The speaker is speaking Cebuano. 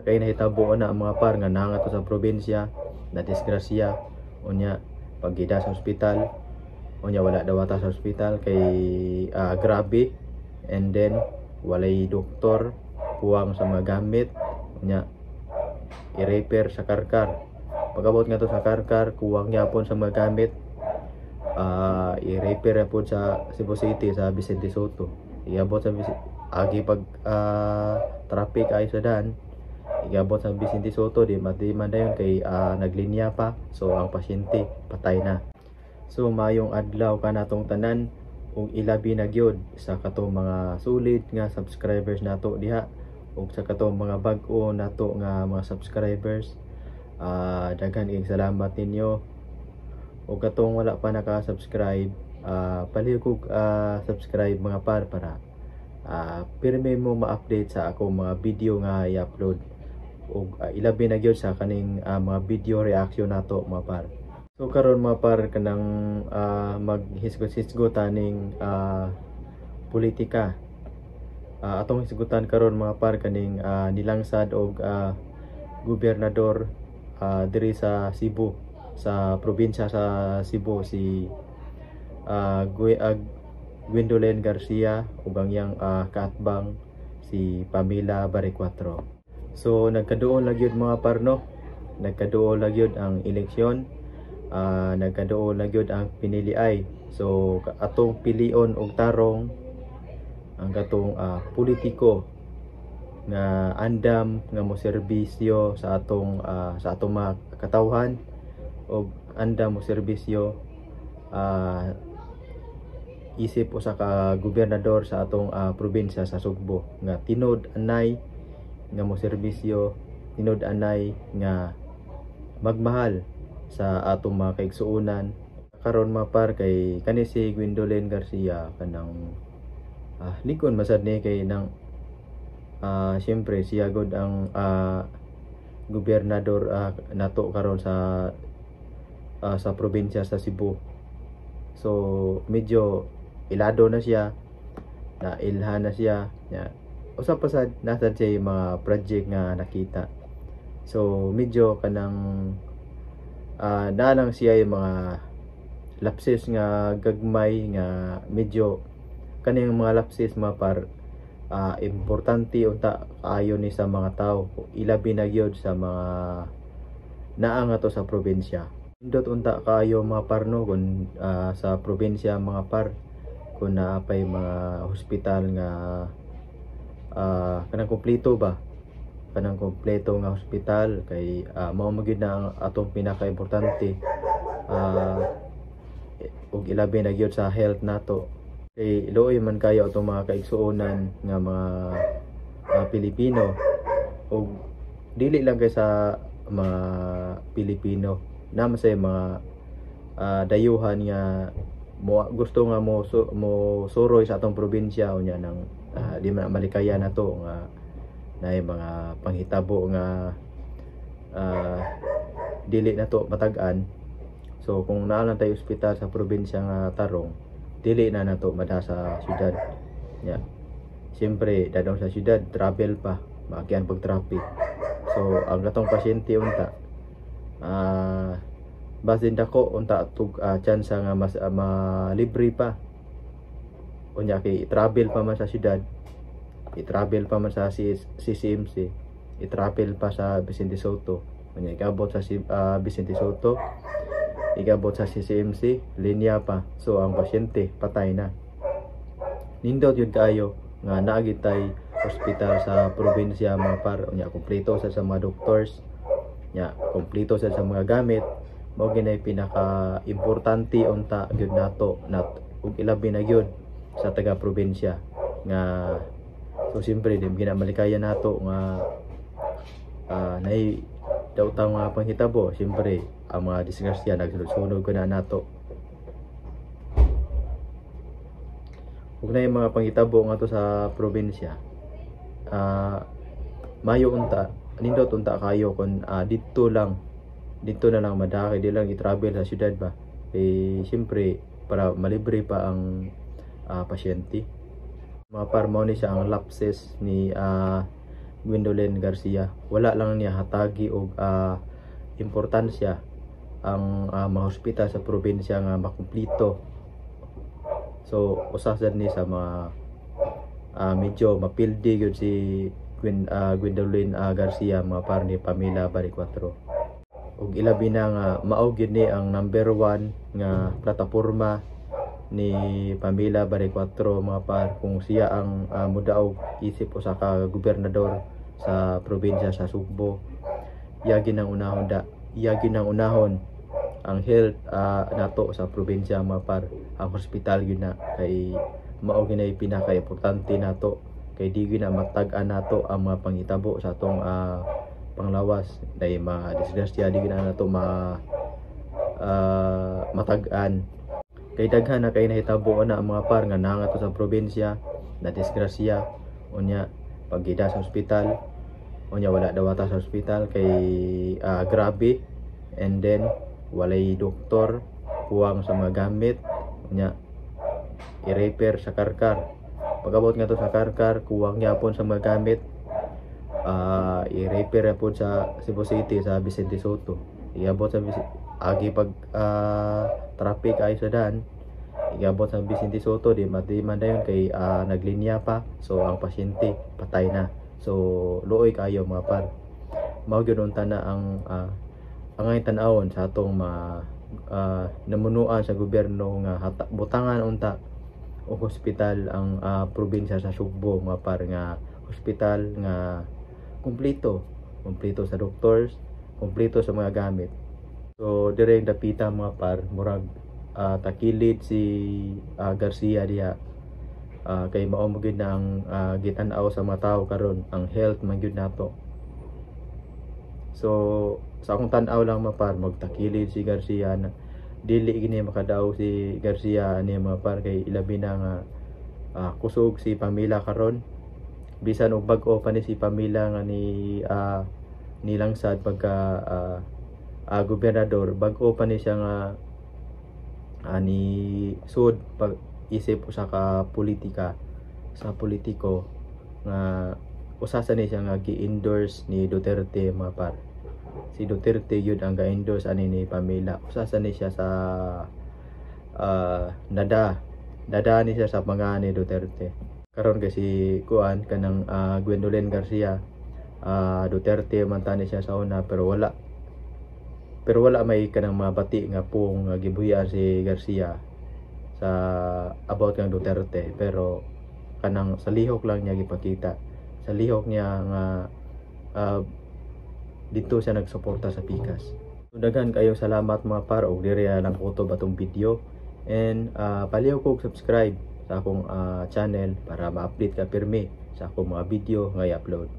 Kay nahitabo na ang mga par nga naa to sa probinsya na disgrasya, unya paghida sa ospital, unya wala dawata sa ospital kay grabe, and then walay doktor, kuwang sa mga gamit, unya i-refer sa Carcar. Pag-abot nga to sa Carcar, kuwang yapon sa mga gamit, i-refer pod sa Cebu City, sa Vicente Sotto. Iabot sa agi pag traffic ay sa daan, iabot sa Vicente Sotto, di man dayon kay naglinya pa, so ang pasyente patay na. So mayong adlaw kanatong tanan ug ilabi na gyud sa katong mga solid nga subscribers nato diha ug sa katong mga bag-o nato nga mga subscribers, daghan kayong salamat ninyo. Ug katong wala pa naka-subscribe, palihog og subscribe, mga par, para pirmi mo ma-update sa akong mga video nga i-upload ug ilabi na gyud sa kaning mga video reaction nato, mga par. So karon, mga par, kanang maghisgot-hisgot taning politika. Atong hisgutan karon, mga par, kaning nilangsad og gobernador diri sa Cebu, sa probinsya sa Cebu, si Gwendolyn Garcia ug ang iyang kaatbang si Pamela Baricuatro. So nagkaduol na gyud, mga par, no. Nagkaduol na gyud ang eleksyon. Nagkaduol na gyud ang piniliay. So atong pilion og tarong ang katong politiko nga andam nga mo serbisyo sa atong mga katawhan og andam mo serbisyo isip usa ka gobernador sa atong probinsya sa Sugbo nga tinud anay nga mo serbisyo, tinud anay nga magmahal sa atong mga kaigsuonan. Karon, mga par, kay kani si Gwendolyn Garcia, kanang likon masad ni kay nang siyempre siya gud ang gobernador nato karon sa probinsya sa Cebu. So medyo ilado na siya, na ilhan na siya ya. Usa pa sad, nasad siya yung mga project nga nakita, so medyo kanang naa lang siya yung mga lapses nga gagmay nga medyo kaning mga lapses, mga par, importante unta kaayo ni sa mga tao, ilabi na gyud sa mga naa nga to sa probinsya. Nindot unta kaayo, mga par, no, kung sa probinsya, mga par, kung naa pay mga hospital nga kanang kompleto ba, kanang kompleto nga hospital, kay mao man gyud na ang atong pinaka-importante ug ilabi na gyud sa health nato, kay luoy man kayo atong mga kaigsuonan nga mga Pilipino, ug dili lang kay sa mga Pilipino, naman sa mga dayuhan nga mo gusto nga mo suroy sa atong probinsya. Unya nang di man malikaya nato nga naay mga panghitabo nga dili nato matag-an. So kung naa lang tayo ospital sa probinsya nga tarong, dili na nato madha sa syudad ya. Siyempre dadong sa syudad, travel pa, maagian pag traffic. So ang katong pasyente unta basin dako unta tug chance nga mas malibre pa. Unya kay i-travel pa man sa syudad, i-travel pa man sa CCMC, i-travel pa sa Vicente Sotto. Unya ikabot sa Vicente Sotto, ikabot sa CCMC, linya pa, so ang pasyente patay na. Nindot yun kaayo nga naa gyud tay ospital sa probinsya, mga par. Unya kompleto sa mga doctors nya, kompleto sa mga gamit. Mao gyud pinaka importante unta gyud nato nat ug ilabi na gyud sa taga probinsya nga. So siyempre di gina malikaya nato nga nay daw nga panghitabo. Siyempre ang mga disgrasya, nagsunod-sunod ko na nato ug na yung mga panghitabo nga to sa probinsya. Mayo unta, nindot unta kayo kung didto lang, didto na lang madaki, di lang i-travel sa syudad ba, eh siyempre para malibre pa ang pasyente, mga par. Mao ni siya ang lapses ni Gwendolyn Garcia. Wala lang niya hatagi og importansya ang mga hospital sa probinsya nga makumplito. So usa sad ni sa mga medyo mapildi gyud si Gwendolyn Garcia, mga par, ni Pamela Baricuatro. Ug ilabi na nga mao gyud ni ang number one nga plataporma ni Pamela Baricuatro, mga par, kung siya ang mudaog isip usa ka gobernador sa probinsya sa Sugbo. Yagi nang unahon da, yagi nang unahon ang health nato sa probinsya, mga par, ang hospital gyud na, kay mao gyud nay pinaka-importante nato, kay di gyud na matag-an nato ang mga panghitabo sa atong panglawas. Dahil mga disgrasya, di gyud na nato ma matag-an, kay daghan na kay nahitabo na ang mga par nga naa to sa probinsya na disgrasya, unya pagida sa ospital, unya wala dawata sa ospital kay grabe, and then walay doktor, kuwang sa mga gamit, unya i-refer sa Carcar. Pag-abot nga to sa Carcar, kuwang yapon sa mga gamit, i-refer yapon sa Cebu City, sa Vicente Sotto. Iabot sa agi pag traffic ayo sa daan, iabot sa Vicente Sotto, di mati man dayon kay naglinya pa. So ang pasyente patay na. So luoy kayo, mga par. Mao gyud unta na ang angay tan-awon sa atong mga namunuan sa gobyerno nga butangan unta og hospital ang probinsya sa Sugbo, mga par, nga hospital nga kumpleto, kumpleto sa doctors, kumpleto sa mga gamit. So dire ang dapita, mga par, murag takilid si Garcia diha, kay mao mo gyud na ang gitan-aw sa mga tao karon, ang health man gyud nato. So sa akong tan-aw lang, mga par, magtakilid si Garcia na dili gini makadaog si Garcia ani, mga par, kay ilabi na nga kusog si Pamela karon, bisan og bag-o pa ni si Pamela nga ni nilangsad pagka gobernador. Bag-o pa ni siya nga ni sud pag isip usa ka politika sa politiko nga usa sa ni siya nga gi-endorse ni Duterte, mga par. Si Duterte yun ang ga-endorse ani ni Pamela. Usa sa ni siya sa nada nada ni siya sa mga ni Duterte. Karon kay si kuan kanang Gwendolyn Garcia, Duterte man tani siya sa una, pero wala may kanang mga bati nga pong gibuhian si Garcia sa about kang Duterte, pero kanang sa lihok lang niya gipakita, sa lihok niya nga dito siya nagsuporta sa Pikas. So, daghan kayong salamat, mga par, og diri lang kutob atong video and palihog kog subscribe sa akong channel para ma-update ka pirmi sa akong mga video nga i-upload.